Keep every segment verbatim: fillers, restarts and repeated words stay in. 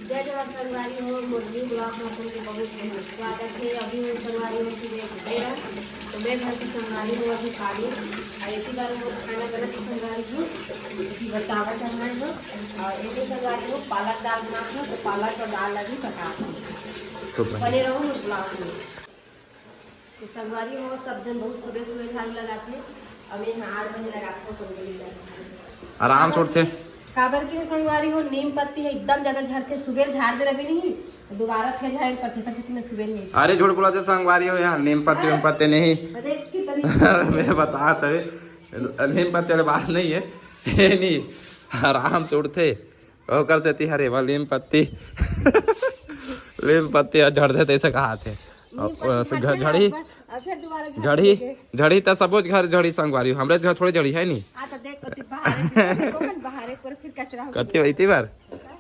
जय जोहार संगवारी हो, मोर न्यू ब्लॉग में अपन के बहुत बहुत स्वागत है। अभी हम संगवारी हो सुबह उठे हैं, तो मैं घर की संगवारी हो अभी पानी, और इसी बार हम खाना बना के संगवारी हो, इसी बार चावल चढ़ाए हो, और एक संगवारी हो पालक दाल बना हो, तो पालक और दाल अभी पका हो। तो बने रहो मोर ब्लॉग में। तो संगवारी हो, सब जन बहुत सुबह सुबह झाड़ू लगाथे, अब मैं यहाँ आठ बजे लगाथे अपन गली में। आराम से उठथे। काबर के संगवारी हो, नीम पत्ती है एकदम ज्यादा झड़थे, सुबह झाड़ दे रहे नहीं, दोबारा फिर झाड़े पड़थे, पर मैं सुबह नहीं। अरे झूठ बोला थे संगवारी हो, यहाँ नीम पत्ती, नीम पत्ती नहीं। अरे कितनी मैं बता तभी, नीम पत्ती वाली बात नहीं है, ये नहीं, आराम से उठथे। ओकर सेती हरे बा लीम पत्ती। लीम पत्ती ह झड़थे तइसे कहाथे। नीम पत्ती अ, घ-, झड़थे झड़ी, बार-बार, अब फिर दोबारा घर झड़ी, लेके। झड़ी त सबोच घर झड़ी संगवारी, हमरे घर थोड़े झड़ी है नी। हाँ, तो देख, ओती बाहर है, ओकर बाहर है, पूरा फिर कचरा हो कति गया। वही बार?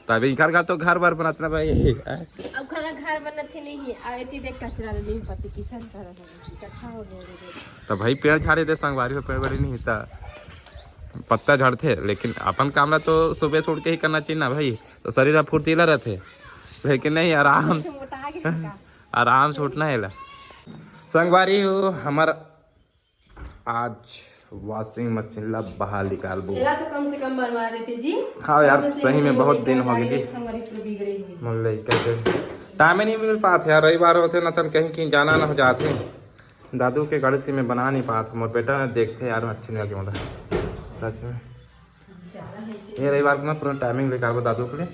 तब इनकर घर तो घर बार बनत ना भाई। अब घर, घर बनत ही नहीं है, अब एती देख कचरा ले लीम पत्ती किसन तरह हो गया, इकट्ठा हो गया, हो गया। तो भाई पेड़ झाड़े दे संगवारी हो, पेड़ बड़ी नहीं त पत्ता झड़थे, लेकिन अपन काम ला तो सुबह से उठ के ही करना चाहिए ना भाई, तो शरीर ह फुर्तीला रहथे। लेकिन नहीं, आराम, ऐसे मोटा गया का? आराम से उठना है ला। संगवारी हो, हमर आज वॉशिंग मशीन ला बाहर निकालबो। एला तो कम से कम बनवा लेते जी। हाँ यार, कम से सही में कम बहुत दिन हो गए जी। हमारी पूरी बिगड़ी हुई। मोर लइका के टाइम ही नहीं मिल पात यार, रविवार होते ना तन कहीं कहीं जाना ना हो जाते। दादू के गाड़ी से मैं बना नहीं पात, मोर बेटा देखते यार, अच्छे नहीं लगे मोला सच में। ये रविवार को मैं पूरा टाइमिंग लेकर आबो दादू के लिए,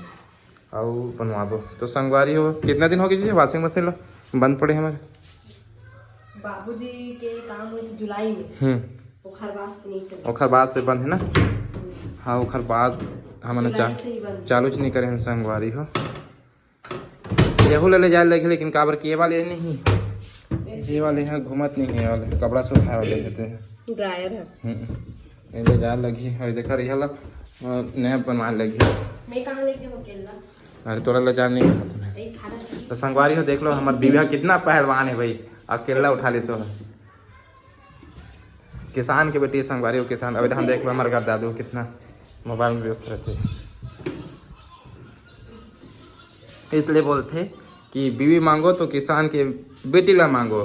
अउ बनवाबो। तो संगवारी हो, कितना दिन हो गया जी वॉशिंग मशीन ला बंद पड़े हमारे? बाबूजी के काम हुई जुलाई में। हम्म। ओखर बाद से नहीं चला। ओखर बाद से बंद है ना? हम्म। हाँ, ओखर बाद हमन जुलाई चा-, से ही बंद। चालू च नहीं करे हैं संगवारी हो। एहू ले, ले जाए लगे, लेकिन काबर कि ये वाले नहीं, ये वाले हैं घूमत नहीं है, ये वाले कपड़ा सुखाए वाले रहते हैं। ड्रायर है। हम्म, ये ले जाए लगी। अरे देखा रही हला, अ, नया बनवाए लगी। मैं कहाँ लेके हो केला? अरे तोरा ले जाए नहीं। तो संगवारी हो, देख लो हमार बीबी कितना पहलवान है भाई, अकेला उठा ले सो। किसान के बेटी संगवारी हो, किसान। अभी हम देख लो हमारे घर दादू कितना मोबाइल में व्यस्त रहते हैं। इसलिए बोलते कि बीवी मांगो तो किसान के बेटी ला मांगो,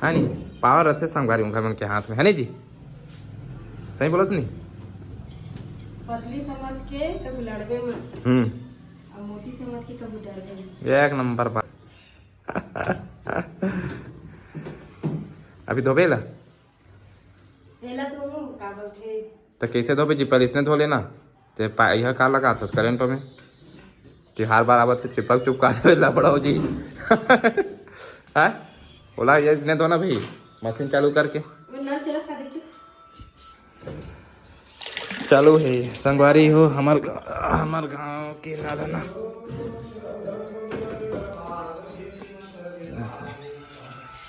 है नी? पावर रहते संगवारी घर मन के हाथ में, है नी जी? सही बोलत नी? पतली समझ के कभी लड़बे मत, हम्म। और मोटी समझ के कभी डरबे मत। एक नंबर बात। अभी धोबे ला? एला तो हम का बोलथे? तो कैसे धोबे जी? पहले इसने धो लेना। ते पा-, यह का लगाथस करंट में? त्योहार बार आवत है, चिपक चुपका देवे ला बड़ाओ जी। हाँ? बोला ये इसने धोना भाई, मशीन चालू करके। वो नल चला का देखिए। चालू है संगवारी हो, हमर ग-, हमर गांव के नाला ना।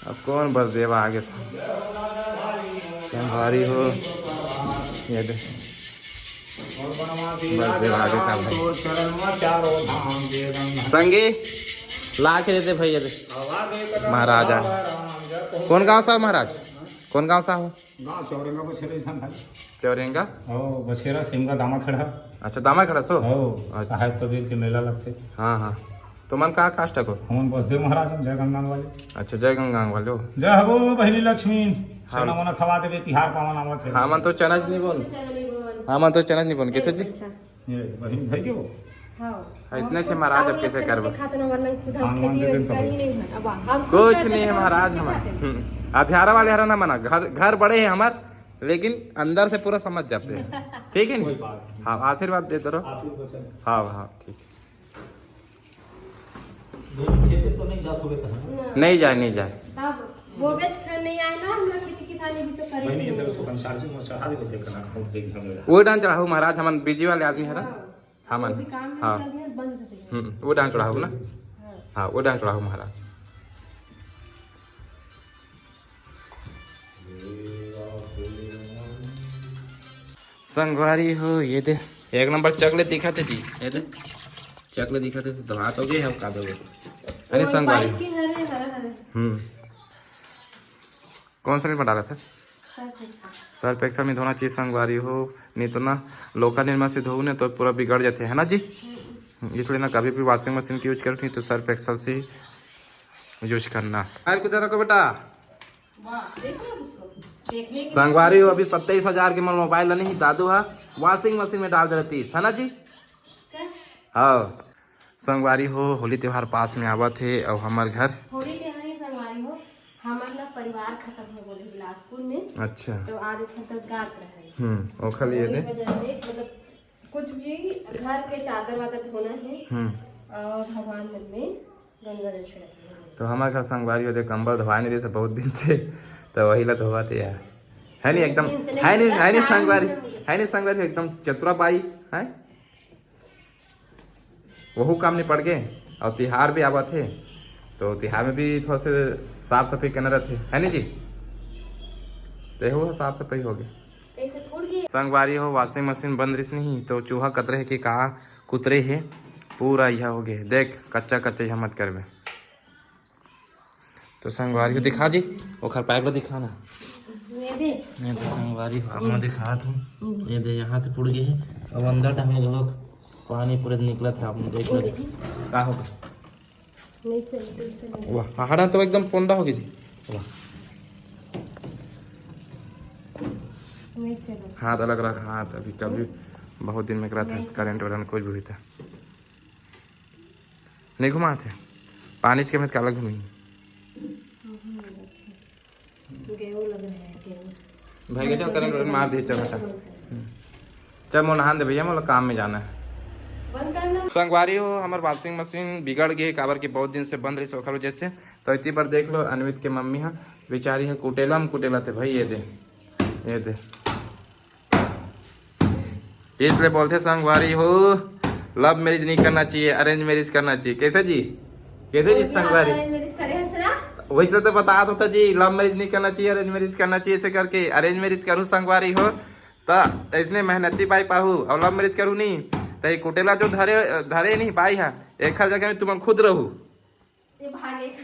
अब कौन बस देवा आगे से? संगवारी हो, ये दे। बस देवा आगे का भाई। संगी, ला के देते भैया दे। महाराजा। कौन गांव सा महाराज? कौन गांव सा हो? गांव चौरंगा बछेरा स्थान है। चौरंगा? ओ, बछेरा सिमगा दामा खड़ा। अच्छा, दामा खड़ा सो? ओ, अच्छा। साहेब कबीर के मेला लगथे। हाँ, हाँ। तो मन का कास्ट को? हमन बसदेव महाराज हैं, जय गंगांग वाले। अच्छा, जय गंगांग वाले हो। जय हो बहिनी लक्ष्मी। हाँ। सोना मोना खवा देवे, तिहार पावन आवत है। हाँ, मन तो चनज नहीं बोन। हाँ, मन तो चनज नहीं बोन। कैसे जी? ये बहिन भाई के वो? हाँ। हाँ, इतने से महाराज अब कैसे करबो? खाते ना, वरना खुद हम खान वान खेती दे देन कहीं तब। नहीं है। अब हम कुछ नहीं है महाराज, हम खाते हैं। हम्म। अध्यारा वाले हरा ना मना, घर, घर बड़े हैं हमार, लेकिन अंदर से पूरा समझ जाते हैं। ठीक है कोई नी? बात नहीं। हाँ, आशीर्वाद देते रहो। आशीर्वचन। हाँ, हाँ, ठीक है। दोनों खेते तो नहीं जा सकते हैं। नहीं जाए, नहीं जाए। तब वो बेच खान नहीं आए ना, हम लोग खेती किसानी भी तो करेंगे। वही नहीं, तो अपन चार्जिंग में चढ़ा दे, देखना, हम देख, हम लोग। वो डांग चढ़ाऊ महाराज, हमन बिजी वाले आदमी है ना। हाँ। हमन। वो भी काम नहीं हाँ। चल रही है, बंद हो गई है। हम्म, वो डांग चढ़ाऊ ना। हाँ। हाँ, वो डांग चढ़ाऊ महाराज। संगवारी हो, ये दे, एक नंबर चकले दिखाते जी, ये दे, चकले दिखाते तो हाथ हो गए, हम का दोगे? अरे वो संगवारी। बाइक के हरे, हरे, हरे। हम्म। कौन सा में डाला था? Surf Excel. सर्फ एक्सेल में धोना चाहिए संगवारी हो, नहीं तो ना लोकल निरमा से धोऊ ने तो पूरा बिगड़ जाते हैं ना जी। हम्म। इसलिए ना, कभी भी वॉशिंग मशीन की यूज करो नहीं तो सर्फ एक्सेल से यूज करना। पैर किधर रखो बेटा? संगवारी हो, अभी सत्ताईस हजार के मोर मोबाइल नहीं, दादू हा वॉशिंग मशीन में डाल देतीस, है ना जी? हाँ संगवारी हो, होली त्योहार पास में आवत हे अउ हमर घर होली त्योहार ही संगवारी हो, हमर ना परिवार खत्म हो गए बिलासपुर में। अच्छा। तो आज एक ठन श्राद्ध रहे। हम्म, ओखर लिए वही दे। वजह से मतलब कुछ भी घर के चादर वादर धोना है हम्म। और भगवान मन में गंगा जल छिड़कना है। तो हमर घर संगवारी हो दे, कंबल धोवाए नहीं रहिस बहुत दिन से, तो वही ला धोवत हे यार। है नहीं एकदम, दिन से नहीं है नहीं, होता, है नहीं चार संगवारी, महीने हो गए। है नहीं संगवारी, एकदम चतुरा बाई है। वहू काम निपट गे अउ तिहार भी आवत हे, तो तिहार में भी थोड़ा से साफ सफाई करना रहथे, है नहीं जी? तेहू ह साफ सफाई हो गए। कैसे फूट गए? संगवारी हो, वॉशिंग मशीन बंद रहिस नहीं, तो चूहा कतरे हे कि का कुतरे हे, पूरा यह हो गए। देख, कच्चा कच्चा यह मत करबे। तो संगवारी हो, दिखा जी, ओखर पाइप ला दिखा ना। ये दे। नहीं तो संगवारी हो, आप मैं दिखात हूँ। ये दे, यहाँ से फूट गए हे। अब अंदर डहर घलो पानी पूरे निकलत हे, आप देख वो लो। देखी। का होगा? नहीं चलते, इससे नहीं। वाह, हाड़ा तो एकदम पोंडा हो गई जी। वाह। नहीं चलो। हाथ अलग रख, हाथ अभी कभी बहुत दिन में करत हे, नहीं। करंट वरंट कुछ भी होता। नहीं घुमात हे, पानी के में काला घूमी। गेहूं लग रहा है, गेहूं। भाई, गेहूं करंट वरंट मार दे, चल हटा। हम्म। चल, मोर नहान दे भैया, मोला काम में जाना है। बंद करना। संगवारी हो, हमर वॉशिंग मशीन बिगड़ गए, काबर के बहुत दिन से बंद रहिस ओखर वजह से। तो इतनी बार देख लो, अनवित के मम्मी हा, बेचारी हा कुटेला में कुटेला थे भाई। ये दे, ये दे, इसलिए बोलथे संगवारी हो, लव मैरिज नहीं करना चाहिए, अरेंज मैरिज करना चाहिए। कैसे जी, कैसे जी संगवारी? अरेंज मैरिज करे हस ना? वैसे तो बता दो था जी, लव मैरिज नहीं करना चाहिए, अरेंज मैरिज करना चाहिए, ऐसे करके अरेंज मैरिज करूँ संगवारी हो, तो ऐसने मेहनती बाई पाहू, और लव मैरिज करूँ नहीं, तो ये कुटेला जो धरे, धरे नहीं बाई हा, एखर जगह में तुम खुद रहू। ये भागे खा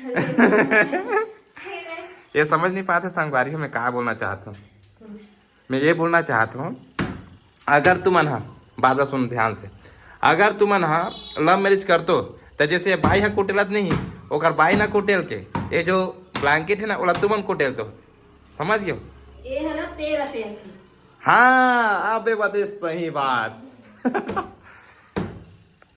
ये समझ नहीं पाते संगवारी हो, मैं का बोलना चाहता हूँ। मैं ये बोलना चाहता हूँ, अगर तुमन हा, बात ला सुन ध्यान से, अगर तुमन हा लव मैरिज करतो, तो जैसे ये बाई हा कुटेलत नहीं, ओकर बाई ना कुटेल के, ये जो ब्लैंकेट है ना, ओला तुमन कुटेल तो, समझ गयो? ये है ना तेरा तेरा। हाँ, अबे बदे सही बात।